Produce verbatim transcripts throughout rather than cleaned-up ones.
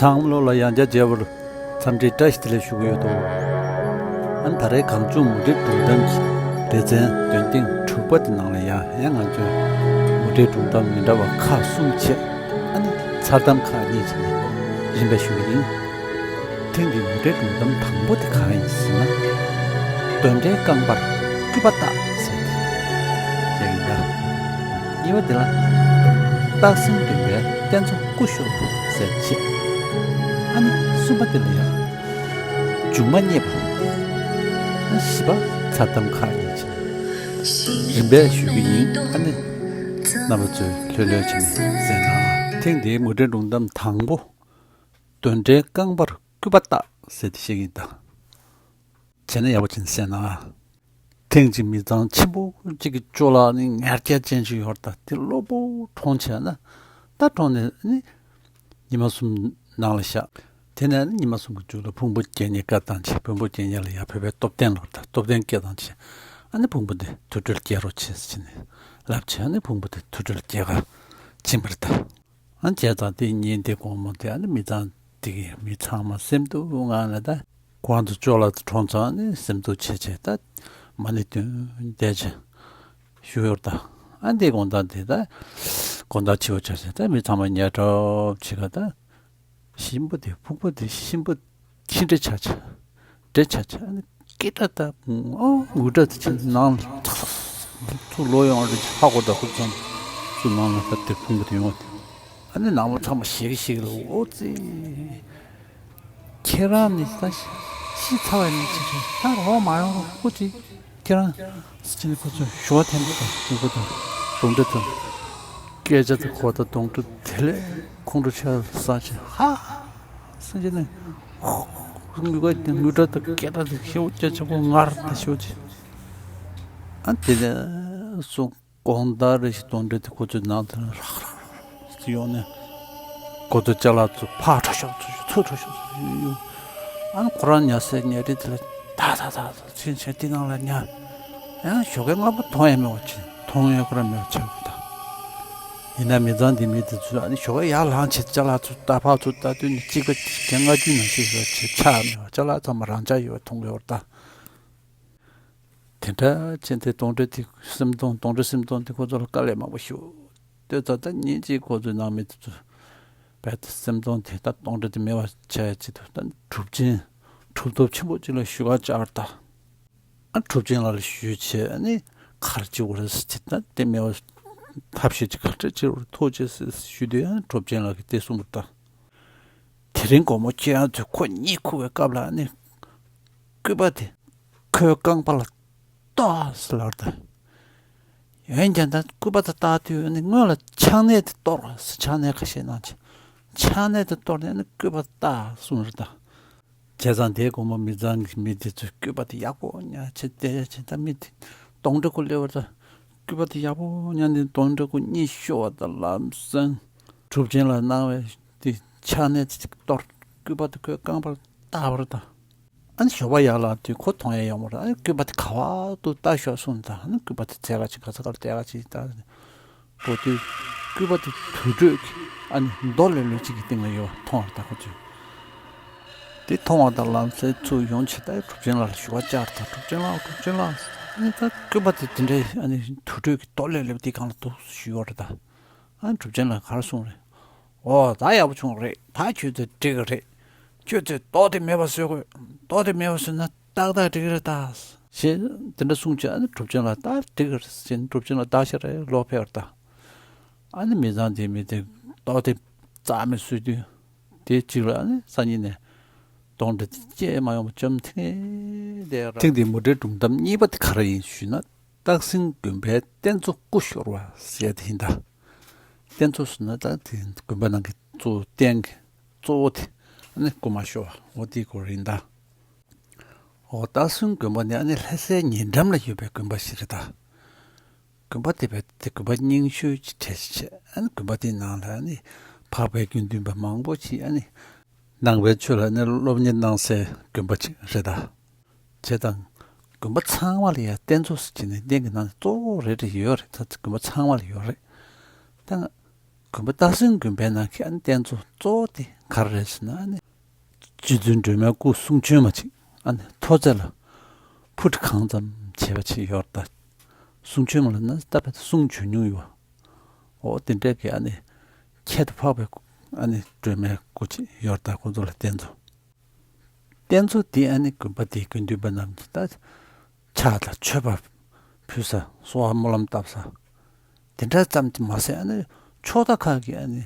ཚང་མ་ལོ་ལ་ཡང་བསྐྱར་མཇལ་བར་འཚམས་འདྲིའི་བཀྲ་ཤིས་བདེ་ལེགས་ཞུ་གི་ཡོད་དོ། ཨ་ནི་ད་རེས་གངས་ལྗོངས་མུ་འབྲེལ་སྒྲུང་གཏམ་གྱི་སྡེ་ཚན་འདོན་ཐེངས་དྲུག་པ་དེ་ནང་ལ་ཡང་ཡང་ང་ཚོས་མུ་འབྲེལ་སྒྲུང་གཏམ་མི་འདྲ་བ་ཁག་གསུམ་བྱས། ཨ་ནི་མཚར་གཏམ་ཁག་གཉིས་བྱས་ནས་རིམ་པས་ཞུ་གི་ཡིན། ཐེངས་འདིའི་མུ་འབྲེལ་སྒྲུང་གཏམ་དང་པོ་དེ་གང་ཡིན་ཟེར་ན། གདོན་འདྲེའི་རྐང་པར་སྐུད་པ་བཏགས་ཟེར་ཏེ་ཞིག་ཡིན་ད། གཉིས་པ་དེ་ལ། སྟག་སེང་དགོན་པའི་རྟེན་གཙོ་སྐུ་ཤོར་ཟེར་བྱས། ཨ་ནི་གསུམ་པ་དེ་ལ་ཡང་། མཇུག་མ་རྙེད་པ། ཨ་བཞི་པ་མཚར་གཏམ་ཁག་གཉིས་བྱས། རིམ་པས་ཞུ་གི་ཡིན། ཨ་ནི་རྣམ་པ་ཚོས་ལྷོད་ལྷོད་བྱས་ནས་གསན་གནང་། ཐེངས་འདིའི་མུ་འབྲེལ་སྒྲུང་གཏམ་དང་པོ། གདོན་འདྲེའི་རྐང་པར་སྐུད་པ་བཏགས་ཟེར་ཏེ་བཤད་ཀྱིན་གདའ། བྱས་ན་ཡག་པོ་བྱས་ནས་གསན་ན། ཐེངས་གཅིག་མི་ཚང་ཆེན་པོ་གཅིག་གི་ཅོ་ལགས་ནི་ངར་སྐད་ཅན་ཅིག་ཡོད་རེད་ད། དེ་གློ་བུར་གྲོངས་བྱས་ན། ད་གྲོངས་ནས་ནི་ཉི་མ་གསུམ་ནང་ལ་བཞག་དེ་ནས་ནི་ཉི་མ་གསུམ་གྱི་མཇུག་ལ་ཕུང་པོ་རྒྱན་གཉིས་བཀའ་བཏང་བྱས། ཕུང་པོ་རྒྱན་གཉིས་ལ་ཡར་བོད་པའི་སྟོབས་ལྡན་ལོར་ད་སྟོབས་ལྡན་སྐད་བཏང་བྱས། ཨ་ནི་ཕུང་པོ་དེ་དུར་ཁྲོད་ལ་སྐྱེལ་རོགས་བྱེད་ཟེར་བྱས་ནས་ལབ་བྱས། ཨ་ནི་ཕུང་པོ་དེ་དུར་ཁྲོད་ལ་སྐྱེལ་ག་ཕྱིན་པ་རེད་ད། ཨ་བྱས་ཙང་དེ་ཉིན་དེ་དགོང་མོ་དེ་ཨ་ནི་མི་ཚང་དེ་གི་མི་ཚང་མ་སེམས་སྡུག་ངང་ནས་ད་ཁོང་ཚོ་ཅོ་ལགས་དེ་གྲོངས་ཙང་ཨ་ནི་སེམས་སྡུག་བྱས་བྱས་ད་མ་ཎི་འདོན་བསྡད་བྱས་བཞུགས་ཡོད་ད། ཨ་འདི་དགོང་དག་དེ་ད་དགོང་དག་ཕྱི་པོ་ཆགས་བྱས་ད་མི་ཚང་མ་ཉལ་གྲབས་བྱེད་ག་ད་གཤིན་པོ་དེ་ཕུང་པོ་དེ་གཤིན་པོ་ཤི་འདྲེ་ཆགས་བྱས། འདྲེ་ཆགས་བྱས་ཨ་ནི་སྐད་སྒྲ་ད་ཨོ་ངུ་སྒྲ་དེ་ཆེ་ནང་ལ་ཚུར་ལོག་ཡོང་བ་རེད། ཧ་གོ་ད་ཁོ་ཚང་ཚུར་ནང་ལ་ད་དེ་ཕུང་པོ་དེ་ཡོང་བ་དེ། ཨ་ནི་ནང་མི་ཚང་མ་ཞིག་ཞིག་ལ་ཨོ་ཙི། ཁྱེད་རང་ནི་ད་ཤི་ཚར་བ་ཡིན་ཅི་རེད། ད་རོགས་མ་ཡོང་རོགས་ཨོ་ཙི། ཁྱེད་རང་ཟེར་ནས་ཁོ་ཚོས་ཞུ་བ་འཐེན་པ་དང་ཅིག་པོ་དང་གདོན་འདྲེ་དང་སྐད་ཆ་དང་གོ་ད་གདོན་འདྲེ་དེ་ལས་ཁོང་ཁྲོ་ཆེ་ལ་ཟ་ཅིག་ཧ་ཟེར་ནས་ཧོ་ངུ་ག་དེ་ངུ་སྒྲ་དང་སྐད་སྒྲ་དེ་ཤེའུ་སྐད་ཆེན་པོ་ངར་དང་ཤེའུ་ཅིག་ཨ་དེ་ནས་སོང་། དགོང་དག་རེ་ཞིག་གདོན་འདྲེ་དེ་ཁོ་ཚོའི་ནང་དུ་རག་རག་རག་ཡོང་ནས་ཁོ་ཚོའི་ཅ་ལག་ཚོ་ཕར་འཕྲོ་ཤོག་ཚུར་ཤོག་ཚུར་འཕྲོ་ཤོག་ཚུར་ཡོང་། ཨ་ནི་ཁོ་རང་ཉལ་སའི་ཉལ་ཁྲི་དེ་ལ་ད་ད་ད་ད་ཕྱིན་བྱས་དེ་ནང་ལ་ཉལ། ཡང་ཞོགས་ཀས་སྔ་པོ་མཐོང་ཡ་མེད་པ་བྱས། མཐོང་ཡ་ཁོ་རང་མེད་པ་བྱས་པ་དང་། ཡིན་ན་མི་ཚང་འདི་མི་དེ་ཚོས་ཨ་ནི་ཞོགས་ཀས་ཡར་ལངས་བྱས་ཅ་ལག་ཚོ་ལྟ་ཕར་ཚུར་ལྟ་དུས་ནི་གཅིག་པ་གཅིག་རྐྱང་ང་རྒྱུད་ནང་བཞིན་ཡོད་བྱས་ཆགས་མེད་པ་ཅ་ལག་ཚང་མ་རང་འཇགས་ཡོད་པ་མཐོང་གི་ཡོད་རེད་ད། དེ་འདྲ་ཅན་དེ་གདོན་འདྲེ་དེ་སེམས་གདོང་གདོན་འདྲེ་སེམས་གདོང་དེ་ཁོ་ཚོ་ལ་དཀའ་ལས་མང་པོ་ཞིག་ལྟོས་ཙང་ད་ཉིན་གཅིག་ཁོ་ཚོའི་ནང་མི་དེ་ཚོ་རྦད་དེ་སེམས་གདོང་དེ་ད་གདོན་འདྲེ་དེ་མེད་པ་བྱ་ཡ་ཆེད་དུ་ད་གྲུབ་ཆེན་གྲུབ་ཐོབ་ཆེན་པོ་གཅིག་ལ་ཞུ་ག་བཅར་ད། ཨ་གྲུབ་ཆེན་ལགས་ལ་ཞུས་བྱས་ཨ་ནི་ག་རེ་བྱེད་དགོས་རེད་ཟེར་དེ་ད་དེ་མེད་པ་ཐབས་ཤེས་ཅིག་ག་འདྲ་བྱེད་དགོས་རེད་ཐུགས་རྗེ་ཆེ་ཞུས་དུས་ཨ་ནི་གྲུབ་ཆེན་ལགས་ཀྱིས་དེ་གསུངས་པ་ད། དེ་རིང་དགོང་མོ་ཁྱེད་རང་ཚོས་ཁོ་གཉིད་ཁུག་པའི་སྐབས་ལ་ཨ་ནི་སྐུད་པ་དེ་ཁོའི་རྐང་པ་ལ་གཏོགས་ཟེར་ལབ་རེད་ད། འོན་ཀྱང་ད་སྐུད་པ་དེ་བཏགས་དུས་ཨ་ནི་སྔོན་ལ་ཆང་ནད་དེ་གཏོར་ཟེར། ཆང་ནད་ཁ་ཤས་གནང་བྱས་ཆང་ནད་དེ་གཏོར་ནས་ཨ་ནི་སྐུད་པ་བཏགས་གསུངས་རེད་ད། བྱས་ཙང་དེའི་དགོང་མོ་མི་ཚང་གི་མི་དེ་ཚོས་སྐུད་པ་དེ་ཡག་པོ་ཉར་བྱས་བལྟས་བྱས་ད་མི་དེ་གདོན་འདྲེ་ཁོ་སླེབས་པ་ད་སྐུད་པ་དེ་ཡག་པོ་ཉར་ནས་གདོན་འདྲེ་ཁོ་གཉིད་ཤོར་བ་ད་ལམ་སང་གྲུབ་ཆེན་ལགས་གནང་བའི་དེ་ཕྱག་ནས་དེ་གཏོར་སྐུད་པ་དེ་ཁོའི་རྐང་པར་བཏགས་པ་རེད་ད། ཨ་ནི་ཞོགས་པ་ཡར་ལངས་དུས་ཁོ་མཐོང་ཡ་ཡོད་མ་རེད། ཨ་ནི་སྐུད་པ་དེ་ག་བ་དུ་བཏགས་ཤོག་གསུངས་ད། ཨ་ནི་སྐུད་པ་དེ་འཛེགས་ག་ཅིག་ག་ས་གར་བལྟས་ག་ཅིག་ད། འགྲོ་དུས་སྐུད་པ་དེ་དུར་ཁྲོད་ཀྱི་ཨ་ནི་རྡོ་ལེབ་ལེབ་ཅིག་གི་སྟེང་ལ་ཡོད་པ་མཐོང་བ་རེད་ད་ཁོ་ཚོས། དེ་མཐོང་བ་དང་ལམ་སེང་ཚུར་ཡོང་བྱས་ད་གྲུབ་ཆེན་ལགས་ལ་ཞུ་བ་བཅར་ད། གྲུབ་ཆེན་ལགས་གྲུབ་ཆེན་ལགས་ཨ་ནི་ད་སྐུད་པ་དེ་དེ་འདྲའི་ཨ་ནི་དུར་ཁྲོད་ཀྱི་རྡོ་ལེབ་ལེབ་དེ་སྒང་ལ་འདུག་ཞུས་ཡོད་རེད་ད། ཨ་ནི་གྲུབ་ཆེན་ལགས་ག་རེ་གསུངས་རེད། ཨོ་ད་ཡག་པོ་བྱུང་རེད། ད་ཁྱོད་ཚོས་འགྲིག་གི་རེད། ཁྱོད་ཚོས་རྡོ་དེ་མེད་པ་བཟོ་དགོས། རྡོ་དེ་མེད་པ་བཟོས་ན་ཏག་ཏག་འགྲིག་གི་རེད་ད། ཞེས་དེ་འདྲ་གསུངས་བྱས་ཨ་ནི་གྲུབ་ཆེན་ལགས་ད་འགྲིག་གི་རེད་ཟེར་ནས་གྲུབ་ཆེན་ལགས་ད་ཤ་རེ་ལོག་ཕེབས་པ་རེད་ད། ཨ་ནི་མི་ཚང་དེའི་མི་དེ་རྡོ་དེ་རྩ་མེད་བཟོས་དུས་དེ་གཅིག་ལ་ཨ་ནི་སང་ཉིན་ནས་གདོན་འདྲེ་དེ་སྐྱེས་མ་ཡོང་བ་བཅོམ་ཐེངས་དེ་ར། ཐེངས་འདིའི་མུ་འབྲེལ་སྒྲུང་གཏམ་གཉིས་པ་དེ་ག་རེ་ཡིན་ཞུས་ན། སྟག་སེང་དགོན་པའི་རྟེན་གཙོ་སྐུ་ཤོར་བ་ཟེར་དེ་ཡིན་ད། རྟེན་གཙོ་ཟེར་ན་ད་དེ་དགོན་པ་ནང་གི་གཙོ་བོ་རྟེན་གྱི་གཙོ་བོ་དེ་ཨ་ནི་སྐུ་མ་ཤོར་བ་འོ་དེའི་སྐོར་ཡིན་ད། འོ་སྟག་སེང་དགོན་པ་ནི་ཨ་ནི་ལྷ་སའི་ཉེ་འགྲམ་ལ་ཡོད་པའི་དགོན་པ་ཞིག་རེད་ད། དགོན་པ་དེ་བས་དེ་དགོན་པ་རྙིང་ཤོས་ཀྱི་གྲས་ཤིག་བྱས། ཨ་ནི་དགོན་པ་དེའི་ནང་ལ་ཨ་ནི་འཕགས་པའི་དགེ་འདུན་པ་མང་པོ་ཞིག་ཨ་ནི་ནང་པའི་ཆོས་ལ་ནི་སློབ་གཉེར་གནང་སའི་དགོན་པ་ཅིག་རེད་ད། བྱས་ཙང་དགོན་པ་ཚང་མ་ལ་ཡང་རྟེན་གཙོ་ཟེར་གྱི་ནི་རྟེན་གྱི་ནང་ནས་གཙོ་བོ་རེ་རེ་ཡོད་རེད། ད་དགོན་པ་ཚང་མ་ལ་ཡོད་རེད། ད་ དགོན་པ་སྟག་སེང་དགོན་པའི་ནང་གི་ཨ་ནི་རྟེན་གཙོ་གཙོ་བོ་དེ་ག་རེ་རེད་ཟེར་ན། ཨ་ནི་རྗེ་བཙུན་སྒྲོལ་མའི་སྐུ་གསུང་བྱོན་མ་ཅིག་ཨ་ནི་མཐོ་ཚད་ལ་ཕུ་ཊི་གང་ཙམ་བྱས་པ་ཅིག་ཡོད་རེད་ད། གསུང་བྱོན་མ་ལབ་ན་ད་བར་དུ་གསུང་བྱོན་མྱོང་ཡོད། འོ་དེ་འདྲའི་གི་ཨ་ནི་ཁྱད་དུ་འཕགས་པའི་ཨ་ནི་སྒྲོལ་མའི་སྐུ་ཅིག་ཡོད་རེད་ད། ཁོང་ཚོ་ལ་རྟེན་གཙོ། རྟེན་གཙོ་དེ་ཨ་ནི་དགོན་པ་དེའི་དགེ་འདུན་པ་རྣམས་ཀྱིས་ད་ཕྱག་དང་མཆོད་པ་ཕུལ་ས། གསོལ་བ་སྨོན་ལམ་བཏབ་ས། དེ་འདྲ་ཙམ་གྱིས་མ་ཟད། ཨ་ནི་ཕྱོགས་མཐའ་ཁག་གི་ཨ་ནི་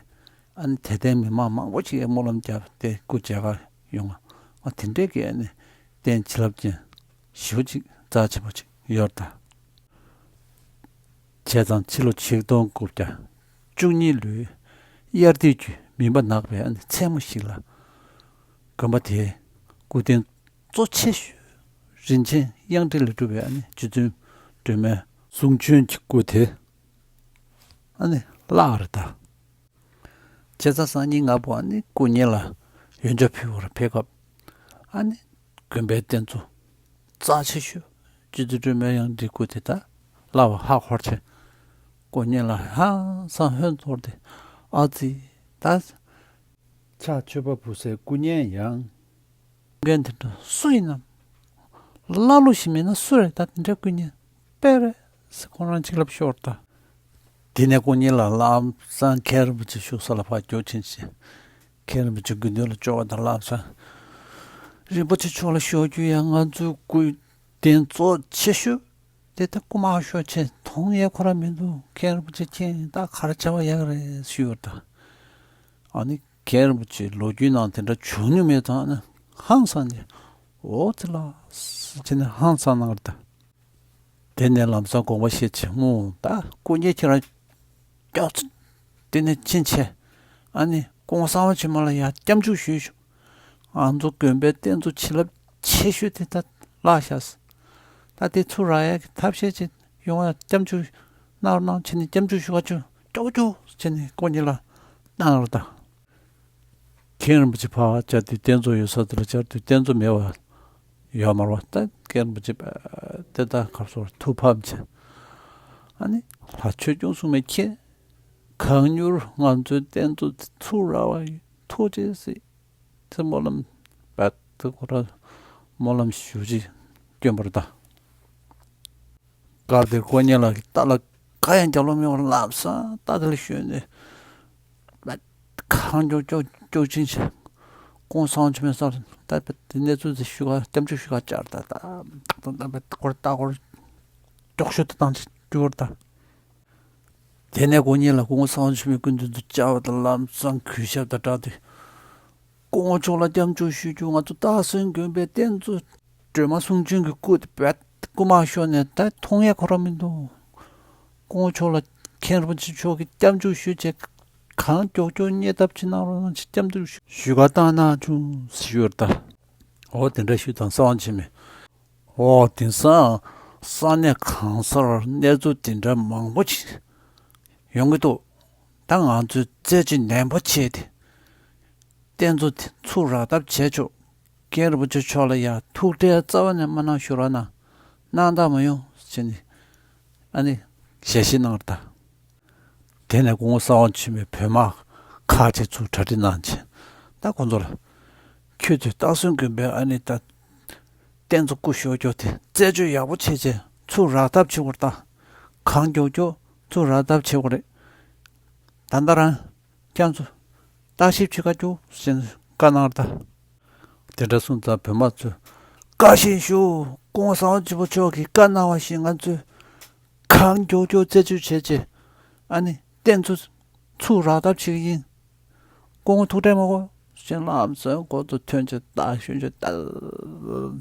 ཨ་ནི་དད་ལྡན་མི་མང་མང་པོ་ཅིག་གིས་སྨོན་ལམ་བརྒྱབ་སྟེ་སྐུ་མཇལ་ཁ་ཡོང་བ། ཨ་དེ་འདྲའི་གི་ཨ་ནི་རྟེན་བྱིན་རླབས་ཅན་ཞེ་པོ་ཅིག་རྩ་ཆེན་པོ་ཅིག་ཡོད་རེད་ད། བྱས་ཙང་ཕྱི་ལོ་ཆིག་སྟོང་དགུ་བརྒྱ་བཅུ་གཉིས་ལོའི་དབྱར་དུས་ཀྱི་མུན་པ་ནག་པའི་ཨ་ནི་མཚན་མོ་ཞིག་ལ། དགོན་པ་དེའི་སྐུ་རྟེན་གཙོ་ཆེ་ཤོས་རིན་ཆེན་གཡང་ཊི་ལས་གྲུབ་པའི་ཨ་ནི་རྗེ་བཙུན་སྒྲོལ་མའི་གསུང་བྱོན་གྱི་སྐུ་དེ་ཨ་ནི་བརླག་རེད་ད། བྱས་ཙང་སང་ཉིན་སྔ་པོ་ཨ་ནི་སྐུ་བརྙན་ལ་ཡོན་ཆབ་ཕུལ་བར་ཕེབས་སྐབས། ཨ་ནི་དགོན་པའི་རྟེན་གཙོ་རྩ་ཆེ་ཤོས་རྗེ་བཙུན་སྒྲོལ་མའི་གཡང་ཊིའི་སྐུ་དེ་ད་བརླག་པ་ཧ་གོ་བྱས། སྐུ་བརྙན་ལ་ཧང་སང་ཧོན་ཚོར་ཏེ། ཨ་ཙི། ད་ཕྱག་མཆོད་པ་ཕུལ་སའི་སྐུ་བརྙན་ཡང་། མཁན་དེ་འདྲ་སུ་ཡིན་ནམ། ཀླ་ཀློ་ཞིག་མིན་ན་སུ་རེད་ད། དེ་འདྲའི་སྐུ་བརྙན་དཔེ་རེད་ཟེར་ཁོང་རང་གཅིག་ལབ་ཤོར་ད། དེ་ནས་སྐུ་བརྙན་ལ་ལམ་སང་མཁན་རིན་པོ་ཆེ་བཞུགས་ས་ལ་ཕར་རྒྱུགས་ཕྱིན་བྱས། མཁན་རིན་པོ་ཆེ་དགེ་འདུན་ལ་སྐྱོར་བ་དང་། ལམ་སང་རིན་པོ་ཆེ་མཆོག་ལ་ཞུ་རྒྱུ་ཡང་། ང་ཚོའི་སྐུ་རྟེན་གཙོ་ཆེ་ཤོས་དེ་ད་སྐུ་མ་ཤོར་བྱས་མཐོང་ཡས་ཁོ་རང་མི་འདུག་མཁན་རིན་པོ་ཆེ་མཁྱེན། ད་ག་རེ་བྱ་བ་ཡག་རེད་ཞུས་པ་དང་། ཨ་ནི་མཁན་རིན་པོ་ཆེ་ལོ་རྒྱུས་ནང་དེ་འདྲ་བྱུང་མྱོང་མེད་ཙང་། ཨ་ནི་ཧང་སང་ནས། འོ་ཙི་ལ་ཟེར་བྱས་ནས་ཧང་སང་གནང་རེད་ད། དེ་ནས་ལམ་སང་དགོངས་པ་བཞེས་བྱས། སྔོན་ད་སྐུ་བརྙན་ཁྱེད་རང་ཀྱོག་ཙམ་དེ་ནས་ཕྱིན་བྱས། ཨ་ནི་སྐུ་ངོ་གསང་བ་ཆེན་མོ་ལ་ཡར་སྐྱབས་འཇུག་ཞུས་ཤོག་ང་ཚོ་དགོན་པའི་རྟེན་གཙོ་བྱིན་རླབས་ཆེ་ཤོས་དེ་ད་བརླག་ཤག་ད་དེ་ཚུར་རག་ཡས་ཀྱི་ཐབས་ཤེས་ཅིག་ཡོང་བ་སྐྱབས་འཇུག་གནང་རོགས་གནང་བྱས་ནས། སྐྱབས་འཇུག་ཞུ་ག་ཅུང་ཀྱོག་ཀྱོག་བྱས་ནས་སྐུ་བརྙན་ལ་གནང་རོགས་ད། མཁན་རིན་པོ་ཆེ་ཕར་བཅར་དུས། རྟེན་གཙོ་ཡོད་ས་དེ་ལ་བཅར་དུས་རྟེན་གཙོ་མེད་པ་ཡོད་མ་རེད་པ། ད་མཁན་རིན་པོ་ཆེ་དེ་ད་གར་སོང་ཐུགས་ཕམ་བྱས། ཨ་ནི་ལྷ་ཆོས་སྐྱོང་སྲུང་མས་ཁྱེད་གང་མྱུར་ང་ཚོའི་རྟེན་གཙོ་དེ་ཚུར་རག་པ་ཡིན། ཐུགས་རྗེ་གཟིགས་ཟེར་སྨོན་ལམ་བྱས་ཏེ། ཁོ་རང་སྨོན་ལམ་ཞུ་ཅིག་སྐྱོན་པར་ད། སྐབས་དེར་སྐུ་བརྙན་ལགས་ཀྱིས་རྟ་ལ་ག་ཡང་རྒྱབ་ལོག་མེད་པར་ལམ་སང་རྟ་དེ་ལ་ཞོན་ནས། གང་མགྱོགས་མགྱོགས་མགྱོགས་ཕྱིན་བྱས། སྐུ་ངོ་གསང་བ་ཆེན་མོའི་སར་ད་དེ་གནས་ཚུལ་དེ་ཞུ་ག་སྐྱབས་འཇུག་ཞུ་ག་བཅར་ད། ད་ད་ད་ད་སྐོར་ལྟ་སྐོར་མགྱོགས་ཤོས་དེ་བཏང་བཅུག་པར་ད། དེ་ནས་སྐུ་བརྙན་ལགས་སྐུ་ངོ་གསང་བ་ཆེན་མོའི་སྐུ་མདུན་དུ་བཅར་བ་དང་། ལམ་སང་གུས་ཞབས་དང་སྦྲགས་ཏེ། སྐུ་ངོ་མཆོག་ལ་སྐྱབས་འཇུག་ཞུ་རྒྱུ། ང་ཚོ་སྟག་སེང་དགོན་པའི་རྟེན་གཙོ་སྒྲོལ་མ་གསུང་བྱོན་གྱི་སྐུ་དེ་རྦད་སྐུ་མ་ཤོར་ནས་ད་མཐོང་ཡས་ཁོ་རང་མི་འདུག་སྐུ་ངོ་མཆོག་ལ་མཁན་རིན་པོ་ཆེ་མཆོག་གིས་སྐྱབས་འཇུག་ཞུས་བྱས། གང་མགྱོགས་མགྱོགས་རྙེད་ཐབས་ཅིག་གནང་རོགས་གནང་བྱས། སྐྱབས་འཇུག་ཞུ་ག་བཏང་གནང་བྱུང་ཞུས་པར་ད། འོ་དེ་འདྲ་ཞུས་དང་། གསང་བ་ཆེན་མོས། འོ་དེང་སང་ས་གནས་གང་སར་གནས་ཚུལ་དེ་འདྲ་མང་པོ་ཅིག་ཡོང་གི་འདུག་ད་ང་ཚོས་རྩད་གཅོད་ནན་པོ་བྱས་ཏེ། རྟེན་གཙོ་དེ་ཚུར་རག་ཐབས་བྱས་ཆོག་མཁན་རིན་པོ་ཆེ་མཆོག་ལ་ཡང་ཐུགས་ཁྲལ་རྩ་བ་ནས་མ་གནང་། ཞུ་རོགས་གནང་། གནང་དང་མ་ཡོང་ཟེར་ནས་ཨ་ནི་ཞལ་བཞེས་གནང་བར་ད། དེ་ནས་སྐུ་ངོ་གསང་བ་ཆེན་མོས་བོད་དམག་ཁག་ཅིག་ཚུར་གྲ་སྒྲིག་གནང་བྱས། ད་ཁོང་ཚོ་ལ། ཁྱོད་ཚོས་སྟག་སེང་དགོན་པའི་ཨ་ནི་ད་རྟེན་གཙོ་སྐུ་ཞོགས་ཀྱོག་དེ་རྩད་གཅོད་ཡག་པོ་བྱས་བྱས་ཚུར་རག་ཐབས་བྱེད་དགོས་རེད་ད། གང་མགྱོགས་མགྱོགས་ཚུར་རག་ཐབས་བྱེད་དགོས་རེད། ད་ལྟ་རང་ཁྱེད་ཚོ་བརྟག་ཞིབ་བྱེད་ག་རྒྱུགས་ཟེར་བཀའ་གནང་རེད་ད། དེ་འདྲ་གསུངས་ཙང་བོད་དམག་ཚོས་བཀའ་བཞིན་ཞུ། སྐུ་ངོ་གསང་བ་ཆེན་པོ་མཆོག་གིས་བཀའ་གནང་བ་བཞིན་ང་ཚོས་གང་མགྱོགས་མགྱོགས་རྩད་གཅོད་བྱས་བྱས། ཨ་ནི་རྟེན་གཙོ་ཚུར་རག་ཐབས་བྱེད་ཀྱི་ཡིན། སྐུ་ངོ་ཐུགས་ཁྲལ་མ་དགོས་ཟེར་ལམ་སང་མགོ་ཚོས་ཐོན་བྱས། རྟ་ཞོན་བྱས་ད་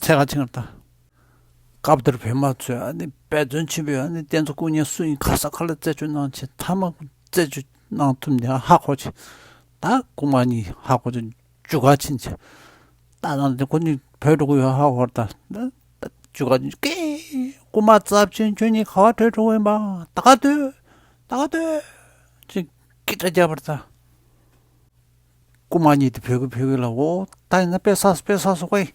འཚོལ་ག་ཕྱིན་པ་རེད་ད། སྐབས་དེར་བོད་དམག་ཚོས་ཨ་ནི་འབད་བརྩོན་ཆེན་པོས་ཨ་ནི་རྟེན་གཙོ་སྐུ་བརྙན་སུ་ཡིན་ག་ས་ག་ལ་རྩད་གཅོད་གནང་བྱས། མཐའ་མ་རྩད་གཅོད་གནང་ཐུབ་ནས་ཧ་གོ་བྱས། ད་རྐུན་མ་གཉིས་ཧ་གོ་བྱས་རྒྱུག་ག་ཕྱིན་བྱས། ད་ནང་དེ་ཁོ་གཉིས་བྲོས་འགྲོ་གི་ཡོད་ཧ་གོ་བར་ད། ད་རྒྱུག་ག་ཕྱིན་བྱས། ཀེ། རྐུན་མ་རྩབ་ཅན་ཁྱོད་གཉིས་ག་པར་བྲོས་འགྲོ་གི་ཡིན་པ། ད་ག་སྡོད། ད་ག་སྡོད་ཅེས་སྐད་སྒྲ་བརྒྱབ་པ་རེད་ད། རྐུན་མ་གཉིས་དེ་བོས་ཀི་བོས་ཀི་ལ། འོ་ད་ཡིན་ན་དཔེ་བསགས་དཔེ་བསགས་སོང་ཀི།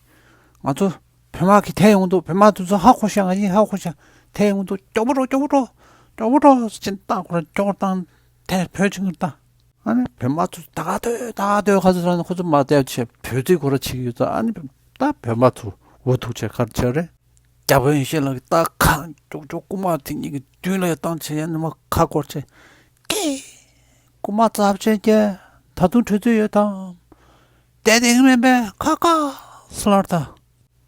ང་ཚོ་བོད་དམག་གིས་ཐད་ཡོང་གི་འདུག་བོད་དམག་དེ་ཚོ་ཧ་གོ་ཤག་ང་གཉིས་ཧ་གོ་ཤག་ཐད་ཡོང་གི་འདུག་མགྱོགས་པོ་འགྲོ། མགྱོགས་པོ་འགྲོ། མགྱོགས་པོ་འགྲོ་ཟེར་ནས་རྟ་ཁོ་རང་མགྱོགས་པོ་བཏང་ཐད་བྲོས་ཕྱིན་ཀི་རེད་ད། ཨ་ནི་བོད་དམག་ཚོ་ད་ག་སྡོད་ད་ག་སྡོད་ག་ཚོད་རང་ཁོ་ཚོ་མ་བསྡད་བྱས་བོད་ཚིག་ཁོ་ར་བྱེད་ཀྱི་ཡོད་ཙང་། ཨ་ནི་ད་བོད་དམག་ཚོ་འུ་ཐུག་བྱས་ག་རེ་བྱས་རེད། རྒྱལ་པོ་ཡེ་ཤེས་ལགས་ཀྱིས་ད་གང་ཅོག་ཅོག་རྐུན་མ་དེ་གཉིས་ཀྱི་མདུན་ལ་བཏང་བྱས། ཡང་ནི་མ་ཁ་སྐོར་བྱས། ཀྱེ། རྐུན་མ་ཚབས་ཆེན་གྱིས་ད་དུང་བྲོས་ཚོད་ཡོད་དམ། བསྡད་དེ་མིན་པས་ཁ་ཁ་སླར་ད།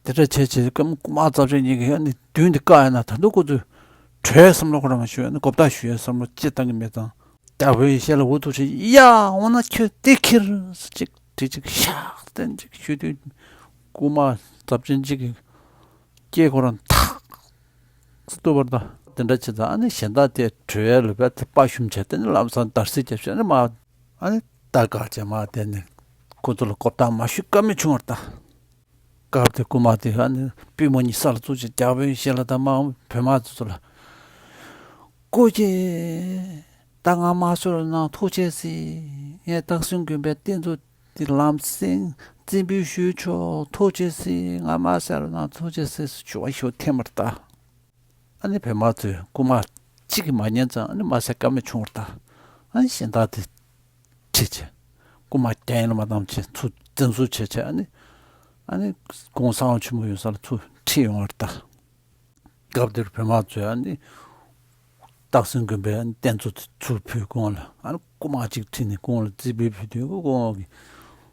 དེ་འདྲ་བྱས་བྱས་རྐུན་མ་ཚབས་ཆེན་གཉིས་ཀྱིས་ཡང་ནི་མདུན་དེ་བཀག་ཡ་ན། ད་དུང་ཁོ་ཚོས་བྲོས་བསམ་བློ་ཁོ་རང་མ་ཞུ་ཡ་ནི་གོ་བརྡ་ཞུ་ཡ་བསམ་བློ་ཅི་བཏང་གི་མེད་ཙང་། རྒྱལ་པོ་ཡེ་ཤེས་ལགས་འུ་ཐུག་བྱས། ཡ། འོ་ན་ཁྱོད་དེ་ཁྱེར་ཟེར་ཅིག་དེ་ཅིག་ཤག་སྟན་ཅིག་ཞུས་དུས། རྐུན་མ་ཚབས་ཆེན་གཅིག་གིས་སྐེ་ཁོ་རང་ཐག་ཏུ་བར་ད། དེ་འདྲ་བྱེད་ཙང་ཨ་ནི་གཞན་དག་དེ་བྲོས་ཡ་ལུས་པ་དེ་དཔའ་ཞུམ་བྱས། དེ་ནི་ལམ་སང་འདར་སིག་བརྒྱབ་བྱས་ཨ་ནི་མ། ཨ་ནི་ད་དགའ་བྱས་མ་དེ་ནི་ཁོ་ཚོ་ལ་གོ་བརྡ་མ་ཞུ་ཀ་མེད་བྱུང་བར་ད། སྐབས་དེ་རྐུན་མ་དེ་ཨ་ནི་པུས་མོ་གཉིས་ས་ལ་བཙུགས་བྱས། རྒྱལ་པོ་ཡེ་ཤེས་ལགས་དང་མ་བོད་དམག་ཚོ་ལ། སྐུ་མཁྱེན། ད་ང་མ་སོད་ལ་ནང་ཐུག་ཆེ་སི། ངས་སྟག་སེང་དགོན་པའི་རྟེན་གཙོ་དེ་ལམ་སེང་རྩིས་འབུལ་ཞུས་ཆོག་ཐུག་ཆེ་སི། ང་མ་སོད་ལ་ནང་ཐུག་ཆེ་སི་ཞུ་བ་ཞུ་ཐེངས་མར་ད། ཨ་ནི་བོད་དམག་ཚོས་རྐུན་མ་གཅིག་གིས་མ་ཉན་ཙང་ཨ་ནི་མ་སོད་ཀ་མེད་བྱུང་བར་ད། ཨ་ནི་གཞན་དག་དེ་ཁྲིད་བྱས། རྐུན་མ་རྒྱ་ཡན་ལ་མ་བཏང་བྱས་ཚུར་འཛིན་བཟུང་བྱས་བྱས། ཨ་ནི་ཨ་ནི་གོང་ས་ཆེན་པོ་ཡོད་ས་ལ་ཚུར་ཁྲིད་ཡོང་བར་ད། སྐབས་དེར་བོད་དམག་ཚོས་ཨ་ནི་སྟག་སེང་དགོན་པའི་རྟེན་གཙོ་དེ་ཚུར་ཕུད། གོང་ལ་ཨ་ནི་རྐུན་མ་གཅིག་ཁྲིད་ནས་གོང་ལ་རྩིས་འབུལ་ཕུལ་དུས། གོང་གི་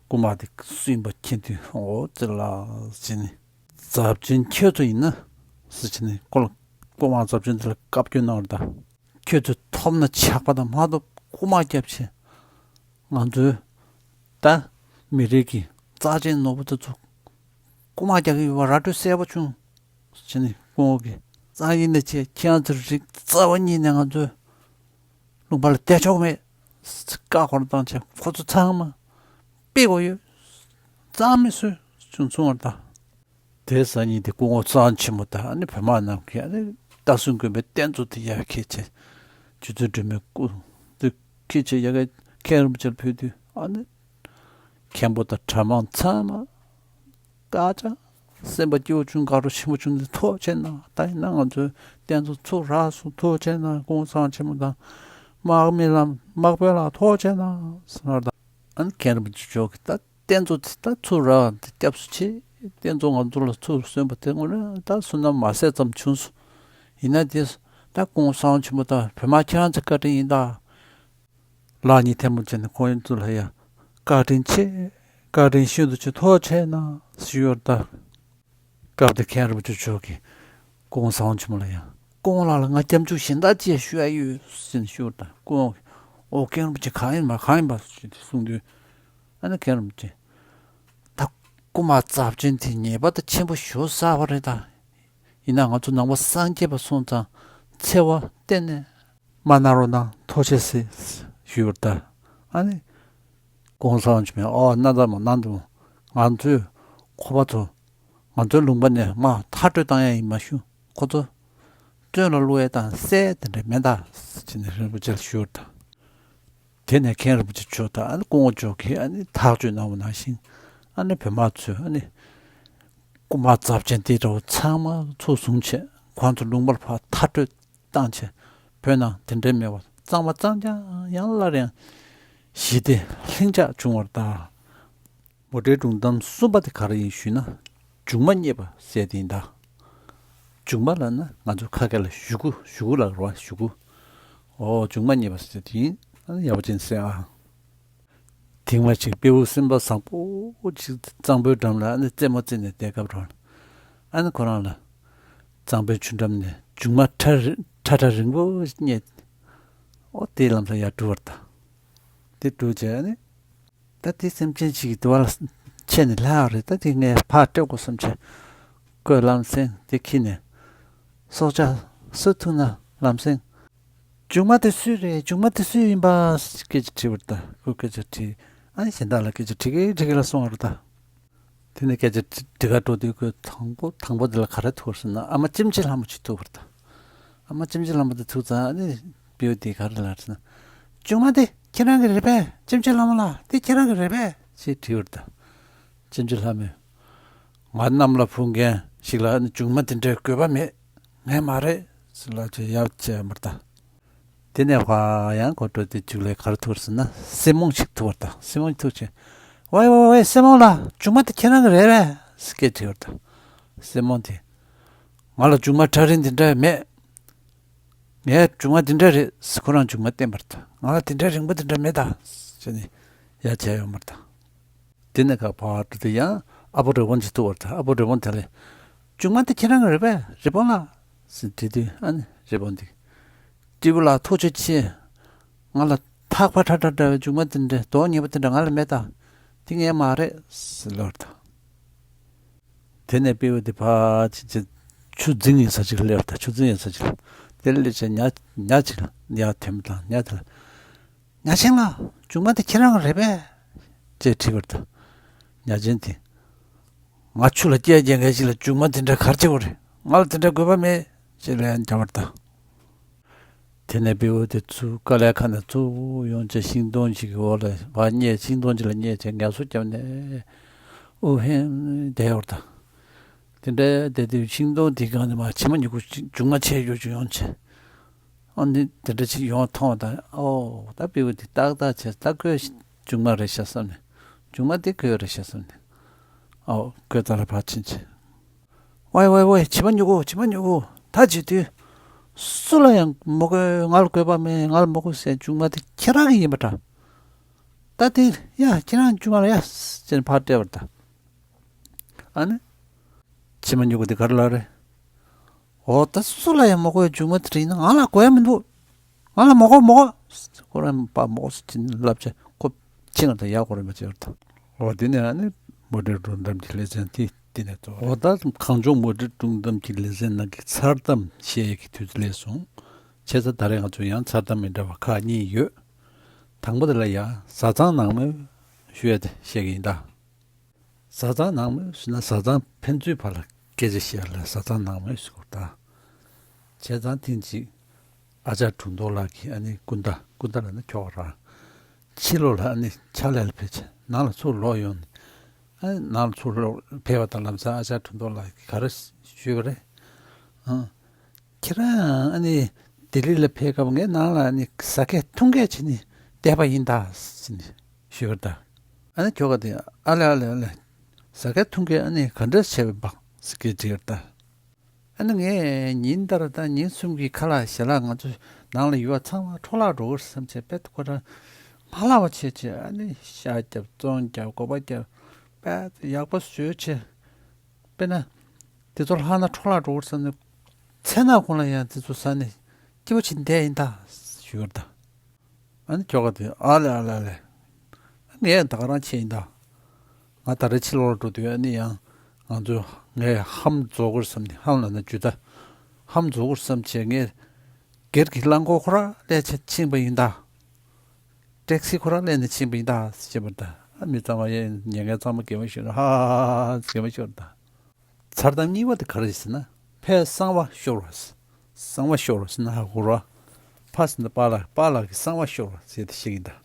རྐུན་མ་དེ་སུ་ཡིན་པ་མཁྱེན་དུས། འོ་ཙི་ལ་ཟེར་ནས། ཚབས་ཆེན་ཁྱོད་ཚོ་ཡིན་ན་ཟེར་བྱས་ནས་ཁོ་ལ། རྐུན་མ་ཚབས་ཆེན་དེ་ལ་བཀའ་བཀྱོན་གནང་བར་ད། ཁྱོད་ཚོས་ཐོབ་ན་ཇག་པ་དང་མ་ཐོབ་རྐུན་མ་རྒྱབ་བྱས། ང་ཚོའི་ད་མི་རིགས་ཀྱི་རྩ་ཆེན་ནོར་བུ་དེ་ཚོ་རྐུན་མ་རྒྱག་གི་ཡོད་པ་ར་སྤྲོད་གསལ་པོ་བྱུང་། ཟེར་ནས་སྐུ་ངོ་གིས། ཙང་ཡིན་ན་ཆེ་ཁྱེད་རང་ཚོའི་རིགས་རྩ་བ་ཉིད་ནས་ང་ཚོའི་ལུང་པ་ལ་བསྡད་ཆོག་མེད། བཀའ་འཁོར་བཏང་བྱས་ཁོ་ཚོ་ཚང་མ་ཕུད་དགོས་ཡོད། རྩ་མེད་བཟོས་བྱུང་སོང་བར་ད། དེའི་སང་ཉིན་དེ་སྐུ་ངོ་གཙང་ཆེན་མོ་དང་ཨ་ནི་བོད་དམག་རྣམས་ཀྱིས་ཨ་ནི་སྟག་སེང་དགོན་པའི་རྟེན་གཙོ་དེ་ཡར་འཁྱེར་བྱས། རྗེ་བཙུན་སྒྲོལ་མའི་སྐུ་དེ་འཁྱེར་བྱས་ཡར་མཁན་རིན་པོ་ཆེར་ཕུལ་དུས། ཨ་ནི་མཁན་པོ་དང་གྲྭ་མང་ཚང་མ་དཀར་ཆག་སེམས་པ་སྐྱིད་པོ་བྱུང་། དགའ་སྤྲོ་ཆེན་པོ་བྱུང་སྟེ། ཐུགས་རྗེ་གནང་། ད་ཡིན་ན་ང་ཚོའི་རྟེན་གཙོ་ཚུར་རག་སོང་། ཐུགས་རྗེ་གནང་། སྐུ་ངོ་གཙང་ཆེན་མོ་དང་དམག་མི་ལ། དམག་དཔོན་ལགས་ཐུགས་རྗེ་གནང་ཟེར་ད། ཨ་ནི་མཁན་རིན་པོ་ཆེ་མཆོག་གིས་ད། རྟེན་གཙོ་དེ་ད་ཚུར་རག་དེ་སྐྱབས་སུ་མཆི། རྟེན་གཙོ་ང་ཚོ་ལ་ཚུར་གསོན་པ་དེ་དངོས་གནས་ད་བསོད་ནམས་མ་ཟད་ཙམ་བྱུང་སོང་། ཡིན་ན་དེ་ད་སྐུ་ངོ་གཙང་ཆེན་མོ་དང་བོད་དམག་ཁྱེད་རང་ཚོའི་བཀའ་དྲིན་ཡིན་ད། ལག་གཉིས་ཐལ་མོ་སྦྱར་ནས་ཁོང་ཚོ་ལ་ཡ། བཀའ་དྲིན་ཆེ། བཀའ་དྲིན་ཤིན་ཏུ་ཆེ། ཐུགས་རྗེ་གནང་ཞུས་ཡོད་ད། སྐབས་དེར་མཁན་རིན་པོ་ཆེ་མཆོག་གིས་སྐུ་ངོ་གཙང་ཆེན་མོ་ལ་ཡང་། སྐུ་ངོ་ལགས་ལ་ང་སྐྱབས་འཇུག་གཞན་དག་ཅིག་ཞུ་ཡ་ཡོད་ཟེར་ནས་ཞུས་པར་ད། སྐུ་ངོ་གིས། ཨོ་མཁན་རིན་པོ་ཆེ། གང་ཡིན་པ་གང་ཡིན་པ་ཞུས་ཏེ་གསུངས་དུས། ཨ་ནི་མཁན་རིན་པོ་ཆེས། ད་རྐུན་མ་ཚབས་ཆེན་དེ་ཉེས་པ་ད་ཆེན་པོ་ཞེ་པོ་བསགས་པ་རེད་ད། ཡིན་ན་ང་ཚོ་ནང་པ་སངས་རྒྱས་པ་སོང་ཙང་འཚེ་བ་གཏན་ནས་མ་གནང་རོགས་གནང་། ཐུགས་རྗེ་ཆེ་ཞུས་པར་ད། ཨ་ནི་སྐུ་ངོ་གཙང་ཆེན་མོས། ཨོ་གནང་དང་མ་གནང་དང་མ། ང་ཚོས་ཁོ་པ་ཚོ་ང་ཚོའི་ལུང་པ་ནས་མར་མཐར་སྐྲོད་བཏང་ཡ་ཡིན་མ་གཞི། ཁོ་ཚོ་བཙོན་ལ་བླུག་ཡ་དང་བསད་དེ་འདྲ་མེད་ད་ཟེར་ནས་རིན་པོ་ཆེ་ལ་ཞུས་པར་ད། དེ་ནས་མཁན་རིན་པོ་ཆེ་མཆོག་དང་ཨ་ནི་སྐུ་ངོ་མཆོག་གིས་ཨ་ནི་ཐག་གཅོད་གནང་བ་ནང་བཞིན། ཨ་ནི་བོད་དམག་ཚོས་ཨ་ནི་རྐུན་མ་ཚབས་ཆེན་དེ་འདྲ་བོ་ཚང་མ་ཚུར་བཟུང་བྱས། ཁོང་ཚོ་ལུང་པར་ཕར་མཐར་སྐྲོད་བཏང་བྱས། བོད་ནང་དེ་འདྲའི་མེད་པ་གཙང་མ་གཙང་རྐྱང་ཡང་སླར་ཡང་ཞི་བདེ་ལྷིང་འཇགས་བྱུང་བར་གདའ། མུ་འབྲེལ་སྒྲུང་གཏམ་གསུམ་པ་དེ་ག་རེ་ཡིན་ཞུས་ན། མཇུག་མ་རྙེད་པ་ཟེར་དེ་ཡིན་ད། མཇུག་མ་ལབ་ན་ང་ཚོ་ཁ་སྐད་ལ་གཞུག་གུ། གཞུག་གུ་ལབ་རེད་པ། གཞུག་གུ། ཨོ་མཇུག་མ་རྙེད་པ་ཟེར་དེ་ཡིན། ཨ་ནི་ཡག་པོ་ཅིག་གསན་ཨ། དེང་མ་ཅིག་སྤྲེའུ་སེམས་པ་བཟང་པོ་ཅིག་གཙང་པོའི་འགྲམ་ལ་ཨ་ནི་རྩེད་མོ་རྩེ་ནས་བསྡད་སྐབས་རང་། ཨ་ནི་ཁོ་རང་ལ་གཙང་པོའི་ཆུ་འགྲམ་ནས་མཇུག་མ་ཁྲ་རི་ཁྲ་ཁྲ་རིང་པོ་ཞིག་རྙེད། ཨོ་དེ་ལམ་སང་ཡར་འགྲོ་བར་གདའ། དེ་འགྲོ་བྱས་ཨ་ནི། ད་དེ་སེམས་ཅན་ཞིག་གི་དུ་བ་ལ་ཆས་ནས་ལྷག་རེད། ད་དེ་ངས་ཕར་སྤྲད་དགོས་བསམ་བྱས། ཁོས་ལམ་སེང་དེ་ཁྱེར་ནས། སྲོག་ཆགས་སུ་ཐུག་ན་ལམ་སེང་། མཇུག་མ་དེ་སུའི་རེད། མཇུག་མ་དེ་སུའི་ཡིན་པ་སྐད་ཆ་དྲིས་པར་གདའ། ཁོས་སྐད་ཆ་དྲིས། ཨ་ནི་གཞན་དག་ལ་སྐད་ཆ་དྲི་གི་དྲི་གི་ལ་སོང་བར་གདའ། དེ་ནས་སྐད་ཆ་དྲི་དྲི་ག་འགྲོ་དུས་ཁོས་དང་པོ་དང་པོ་དེ་ལ་ག་རེ་ཐུག་ཟེར་ན། ཨ་མ་ལྕེ་མཆེ་ལྷ་མོ་ཅིག་ཐུག་པར་གདའ། ཨ་མ་ལྕེ་མཆེ་ལྷ་མོ་དེ་ཐུག་ཙང་ཨ་ནི་སྤྲེའུ་དེས་ག་རེ་ལབ་ཟེར་ན། མཇུག་མ་དེ་ཁྱེད་རང་གི་རེད་པས། ལྕེ་མཆེ་ལྷ་མོ་ལགས། དེ་ཁྱེད་རང་གི་རེད་པས་ཅེས་དྲིས་པར་གདའ། ལྕེ་མཆེ་ལྷ་མོས། ང་གནམ་ལ་འཕུར་མཁན་ཞིག་ལ་ཨ་ནི་མཇུག་མ་དེ་འདྲའི་དགོས་པ་མེད། ངས་མ་རེད་ཟེར་ལབ་བྱས་ཡར་བཅད་པར་གདའ། དེ་ནས་ཕར་ཡང་ཁོ་འགྲོ་དུས་མཇུག་ལ་ག་རེ་ཐུག་ཟེར་ན། སྲེ་མོང་ཞིག་ཐུག་པ་རེད་ད། སྲེ་མོང་ཞིག་ཐུག་བྱས། ཝེ་ཝེ་ཝེ། སྲེ་མོང་ལགས། མཇུག་མ་དེ་ཁྱེད་རང་གི་རེད་པས་ཟེར་སྐད་དྲིས་པ་རེད་ད། སྲེ་མོང་དེ། ང་ལ་མཇུག་མ་ཁྲ་རིང་དེ་འདྲ་མེད། ངའི་མཇུག་མ་དེ་འདྲ་རེད་ཟེར་ཁོ་རང་མཇུག་མ་བསྟན་པ་རེད་ད། ང་ལ་དེ་འདྲ་རིང་པོ་དེ་འདྲ་མེད་ད་ཟེར་ནས་ཡར་བྱས་ཡོང་བ་རེད་ད། དེ་ནས་ཁ་ཕར་འགྲོ་དུས་ཡང་ཨ་ཕོ་རི་བོང་ཅིག་ཐུག་པ་རེད་ད། ཨ་ཕོ་རི་བོང་དེ་ལ། མཇུག་མ་དེ་ཁྱེད་རང་གི་རེད་པས་རི་བོང་ལགས་ཟེར་དྲིས་དུས། ཨ་ནི་རི་བོང་དེ། སྤྲེའུ་ལགས་ཐུགས་རྗེ་ཆེ། ང་ལ་ཐག་པ་ཁྲ་ཁྲ་འདྲ་བའི་མཇུག་མ་དེ་འདྲ་མདོག་ཉེས་པོ་དེ་འདྲ་ང་ལ་མེད་ད། དེ་ངའི་མ་རེད་ཟེར་ལབ་པ་རེད་ད། དེ་ནས་སྤྲེའུ་དེ་ཕར་ཕྱིན་བྱས་ཆུ་འཛིང་ཡོད་ས་ཅིག་སླེབས་པ་རེད་ད། ཆུ་འཛིང་ཡོད་ས་ཅིག་ལ། དེ་སླེབས་བྱས་ཉ་ཉ་ཅིག་ལ་ཡར་ཐོན་པ་དང་། ཉ་དེ་ལ། ཉ་ཆེན་ལགས། མཇུག་མ་དེ་ཁྱེད་རང་གི་རེད་པས་ཅེས་དྲིས་པ་རེད་ད། ཉ་ཆེན་དེ། ང་ཆུ་ལ་སྐྱེལ་རྒྱག་མཁན་ཞིག་ལ་མཇུག་མ་དེ་འདྲ་ག་རེ་བྱེད་དགོས་རེད། ང་ལ་དེ་འདྲ་དགོས་པ་མེད་ཅེས་ལན་བརྒྱབ་པ་རེད་ད། དེ་ནས་སྤྲེའུ་དེ་ཚུར་དཀའ་ལས་ཁག་ནས་ཚུར་ཡོང་བྱས་ཤིང་སྡོང་ཞིག་གི་འོག་ལ་ཕར་བསྙེས། ཤིང་སྡོང་ཅིག་ལ་བསྙེས་བྱས་ངལ་གསོ་བརྒྱབ་ནས་ཨུ་ཧེམ་བསྡད་ཡོད་རེད་ད། དེ་འདྲ་བསྡད་དུས་ཤིང་སྡོང་དེའི་སྒང་ནས་མར་བྱེ་མ་མྱུ་གུ་ཅིག་མཇུག་མ་ཆེ་ཤོས་ཅིག་ཡོང་བྱས། ཨ་ནི་དེ་འདྲ་ཅིག་ཡོང་མཐོང་བ་དང་། ཨོ་ད་སྤྲེའུ་དེ་ཏག་ཏག་བྱས། ད་ཁོའི་མཇུག་མ་རེད་ཤག་བསམ་ནས། མཇུག་མ་དེ་ཁོའི་རེད་ཤག་བསམ་ནས། ཨོ་ཁོའི་རྩ་ལ་ཕར་ཕྱིན་བྱས། ཝེ་ཝེ་ཝེ། བྱེ་མ་མྱུ་གུ། བྱེ་མ་མྱུ་གུ། ད་བྱེད་དུས་སུ་ལ་ཡང་མི་དགོས། ང་ལ་དགོས་པ་མེད། ང་ལ་མི་དགོས་ཟེར། མཇུག་མ་དེ་ཁྱེད་རང་གི་ཡིན་པ་འདྲ། ད་དེ་ཡ་ཁྱེད་རང་མཇུག་མ་ལ་ཡ་ཟེར་ནས་ཕར་སྤྲད་པ་རེད་ད། ཨ་ནི། བྱེ་མ་མྱུ་གུ་དེ་ག་རེ་ལབ་རེད། འོ་ད་སུ་ལ་ཡང་མི་དགོས་པའི་མཇུག་མ་དེ་ཡིན་ན་ང་ལ་དགོས་ཡ་མི་འདུག། ང་ལ་མི་དགོས་མི་དགོས། ཁོ་རང་པ་མི་དགོས་ཟེར་ལབ་བྱས་ཁོ་ཕྱིན་པ་དང་ཡར་སྐོར་ར་མར་བྱས་པ་རེད་ད། འོ་དེ་ནས་ཨ་ནི་མུ་འབྲེལ་སྒྲུང་གཏམ་གྱི་ལེ་ཚན་དེ་དེ་ནས་རྫོགས་པ་རེད། འོ་ད་གངས་ལྗོངས་མུ་འབྲེལ་སྒྲུང་གཏམ་གྱི་ལེ་ཚན་ནང་གི་མཚར་གཏམ་བཤད་ཡས་ཀྱི་དུས་ཚོད་སླེབས་སོང་། བྱས་ཙང་ད་རེས་ང་ཚོ་ཡང་མཚར་གཏམ་མི་འདྲ་བ་ཁག་གཉིས་ཡོད། དང་པོ་དེ་ལ་ཡ་བཟའ་ཚང་ནང་མི་ཞུ་ཡ་དེ་བཤད་ཀྱི་ཡིན་ད། བཟའ་ཚང་ནང་མི་ཟེར་ན་བཟའ་ཚང་ཕན་ཚུན་བར་ལ་སྐད་ཆ་བཤད་ཡ་ལ་བཟའ་ཚང་ནང་མི་ཟེར་གོ་ད། བྱས་ཙང་ཐེངས་གཅིག་ཨ་ཅག་དྲུང་འདོགས་ལགས་ཀྱིས་ཨ་ནི་སྐུ་ཟླ། སྐུ་ཟླ་ལབ་ན་ཁྱོ་ག་རང་། ཕྱི་ལོགས་ལ་ཨ་ནི་ཕྱག་ལས་ལ་ཕེབས་བྱས། ནང་ལ་ཚུར་ལོག་ཡོང་ནས། ཨ་ནི་ནང་ལ་ཚུར་ལོག་ཕེབས་པ་དང་ལམ་སང་ཨ་ཅག་དྲུང་འདོགས་ལགས་ཀྱིས་ག་རེ་ཞུས་པ་རེད། ཨང་། ཁྱེད་རང་ཨ་ནི་ལྡི་ལི་ལ་ཕེབས་སྐབས་ངས་ནང་ལ་ཨ་ནི་ཟ་སྐད་འཐུང་སྐད་བྱས་ནས་བསྡད་པ་ཡིན་ད་ཟེར་ནས་ཞུས་པ་རེད་ད། ཨ་ནི་ཁྱོ་ག་དེ་ཨ་ལེ་ཨ་ལེ་ཨ་ལེ། ཟ་སྐད་འཐུང་སྐད་ཨ་ནི་ག་འདྲ་བྱས་པ་ཟེར་སྐད་དྲིས་པ་རེད་ད། ཨ་ནི་ངས་ཉིན་ལྟར་ད་ཉིན་གསུམ་གྱི་ཁ་ལག་ཞལ་ལག་ང་ཚོ་ནང་ལ་ཡོད་པ་ཚང་མ་འཕྲོ་བརླག་འགྲོ་གི་རེད་བསམ་བྱས་དཔེ་ཁོ་རང་མ་ལག་པ་བྱས་བྱས། ཨ་ནི་ཤ་རྒྱབ་བཙོང་རྒྱབ་སྒོག་པ་རྒྱབ་དཔེ་ཡག་པོ་བཟོས་བྱས། དཔེར་ན། དེ་ཚོ་ལྷག་ན་འཕྲོ་བརླག་འགྲོ་གི་རེད་བསམ་ནས། མཚན་ནག་གུང་ལ་ཡང་དེ་ཚོ་ཟ་ནས་སྐྱིད་པོ་བྱས་བསྡད་ཡིན་ད་ཞུས་པ་རེད་ད། ཨ་ནི་ཁྱོ་ག་དེ་ཨ་ལེ་ཨ་ལེ་ཨ་ལེ། ངས་ད་ག་རང་བྱས་ཡིན་ད། ང་ད་རེས་ཕྱི་ལོགས་ལ་འགྲོ་དུས་ཨ་ནི་ཡང་ང་ཚོ་ངས་ལྷམ་རྫོགས་གི་རེད་བསམ་ནས། ལྷམ་ལབ་ན་ཇུ་ཏ། ལྷམ་རྫོགས་གི་རེད་བསམ་བྱས་ངས་སྒེར་གྱི་རླངས་འཁོར་ཁོ་རང་སླེབས་བྱས་ཕྱིན་པ་ཡིན་ད། ཊེག་སི་ཁོ་རང་སླེབས་ནས་ཕྱིན་པ་ཡིན་ད་ཟེར་བྱས་པ་རེད་ད། ཨ་མི་ཚང་མ་ཡང་ཉན་མཁན་ཚང་མ་གད་མོ་ཤོར། ཧ་ཧ་ཧ་ཧ་གད་མོ་ཤོར་ད། མཚར་གཏམ་གཉིས་པ་དེ་ག་རེ་ཟེར་ན། ཕར་གསང་བ་ཤོར་བ། གསང་བ་ཤོར་བ་ཟེར་ན་ཧ་གོ་ར། ཕར་ཟེར་ན་པཱ་ལགས། པཱ་ལགས་ཀྱི་གསང་བ་ཤོར་བ་ཟེར་དེ་བཤད་ཀྱི་ཡིན་ད།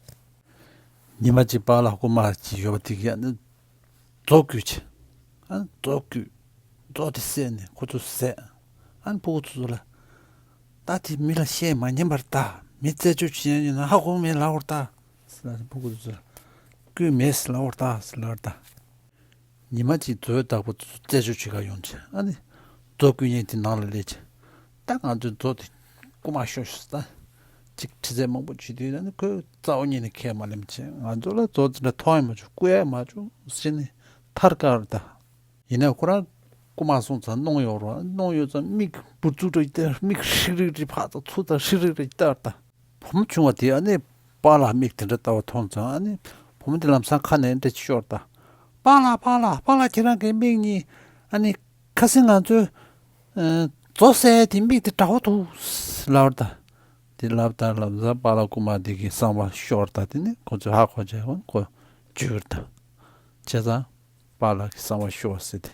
ཉི་མ་གཅིག་པཱ་ལགས་རྐུན་མ་ཅིག་ཡོད་པ་དེ་གིས་ཨ་ནི་མཛོ་བརྐུས་བྱས། ཨ་ནི་མཛོ་བརྐུས། མཛོ་དེ་བསད་ནས་ཁོ་ཚོ་བཟས། ཨ་ནི་ཕྲུ་གུ་ཚོ་ཚོ་ལ། ད་དེ་མི་ལ་བཤད་མ་ཉན་པར་ད། མི་རྩད་གཅོད་བྱེད་ཡ་ཡོད་ན་ཧ་གོ་མེད་ལབ་པར་ད། ཟེར་ལ་ཕྲུ་གུ་ཚོ་ཚོ་ལ། རྐུས་མེད་ཟེར་ལབ་པར་ད་ཟེར་ལབ་པར་ད། ཉི་མ་གཅིག་མཛོའི་བདག་པོ་ཚོ་རྩད་གཅོད་བྱེད་གར་ཡོང་བྱས། ཨ་ནི་མཛོ་རྐུ་མཁན་དེ་ནང་ལ་སླེབས་བྱས། ད་ང་ཚོའི་མཛོ་དེ་རྐུ་མ་ཤོར་ཤག་ད། ཅིག་དྲི་རྩད་མང་པོ་བྱེད་དུས་ཨ་ནི་ཁོས་རྩ་བ་ཉིད་ནས་ཁས་མ་ལེན་བྱས། ང་ཚོ་ལ་མཛོ་དེ་འདྲ་མཐོང་ཡ་མ་བྱུང་། རྐུ་ཡ་མ་བྱུང་ཟེར་ནས་ཐར་དཀའ་བར་ད། ཡིན་ནའི་ཁོ་རང་རྐུ་མ་སོང་ཙང་གནོང་ཡོད་རེད། གནོང་ཡོད་ཙང་མིག་འབུར་ཚུགས་འདྲ་ཞིག་བལྟས། མིག་ཧྲིག་རིག་རིག་ཕར་ཙམ་ཚུར་ཙམ་ཧྲིག་རིག་རིག་བལྟས་པར་ད། བུ་མོ་ཆུང་བ་དེས་ཨ་ནི་པཱ་ལགས་མིག་དེ་འདྲ་ལྟ་བ་མཐོང་ཙང་། ཨ་ནི་བུ་མོ་དེ་ལམ་སང་ཁ་ནས་འདྲ་ཅིག་ཤོར་ད། པཱ་ལགས། པཱ་ལགས། པཱ་ལགས། ཁྱེད་རང་གི་མིག་གཉིས་ཨ་ནི་ཁ་སང་ང་ཚོའི་ཨ་མཛོ་བསད་དེ་མིག་དེ་འདྲ་བོ་འདུག་ལབ་པར་ད། དེ་ལབ་ད་ལམ་སང་པཱ་ལགས་རྐུན་མ་དེ་གི་གསང་བ་ཤོར་ད། དེ་ནི་ཁོ་ཚོས་ཧ་གོ་བྱས་ཁོ་འཇུས་པར་ད། བྱས་ཙང་། པཱ་ལགས་ཀྱི་གསང་བ་ཤོར་བ་ཟེར་ཏེ་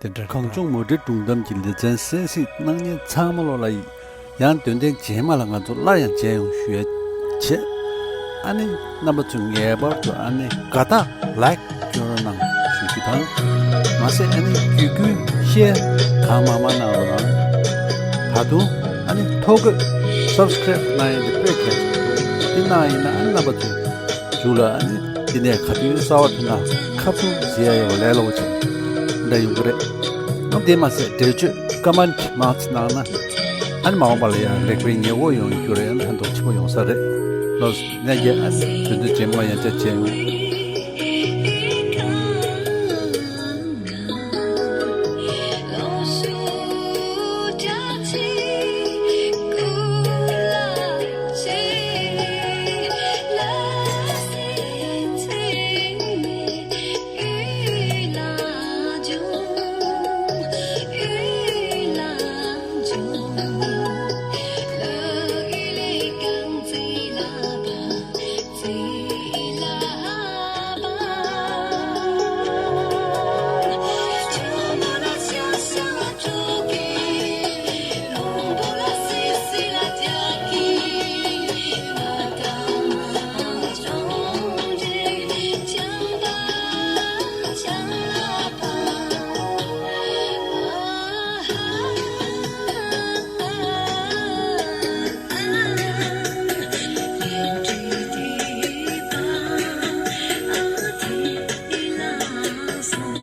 དེ་འདྲ་གངས་ལྗོངས་མུ་འབྲེལ་སྒྲུང་གཏམ་གྱི་ལེ་ཚན་གསན་གཟིགས་གནང་མཁན་ཚང་མ་ལོ་ལ་ཡང་། དོན་ལྡན་རྗེས་མ་ལ་ང་ཚོ་སླར་ཡང་མཇལ་ཡོང་ཞུ་ཡ་བྱེད། ཨ་ནི་རྣམ་པ་ཚོས་ངེས་པར་དུ་ཨ་ནི་དགའ་རྟགས་ལའིཀ་སྐྱོར་གནང་ཞུ་རྒྱུ་དང་། མ་ཟད་ཨ་ནི་བརྒྱུད་སྐུལ་ཤེར་གང་མང་མང་གནང་རོགས་གནང་། ད་དུང་ཨ་ནི་ ཐོ་འགོད་subscribe་གནང་ཡ་དེ་དཔེ་གལ་ཆེན་པོ་རེད། དེ་གནང་ཡིན་ན་ཨ་ནི་རྣམ་པ་ཚོས་མཇུག་ལ་ཨ་ནི་དེ་ནས་ག་དུས་གསར་པ་ཐོན་ན་ཁ་ཚུར་གཟིགས་ཡ་ཡོད་པ་ལས་སླ་པོ་ཆེ་འདྲ་ཡོང་གི་རེད། ཨ་དེ་མ་ཟད་འགྲེལ་བརྗོད་comment་མང་ཙམ་གནང་ན་ཨ་ནི་མ་འོངས་པ་ལ་ཡང་ལེགས་པའི་ཉེས་འགོག་ཡོང་རྒྱུ་རེད། ཨ་ནི་ཕན་ཐོགས་ཆེན་པོ་ཡོང་ས་རེད། ལགས་སོ། ནས་ཀྱི་ཨ་ནི་དོན་དུ་རྗེས་མ་ཡང་བསྐྱར་མཇལ་ཡོང་།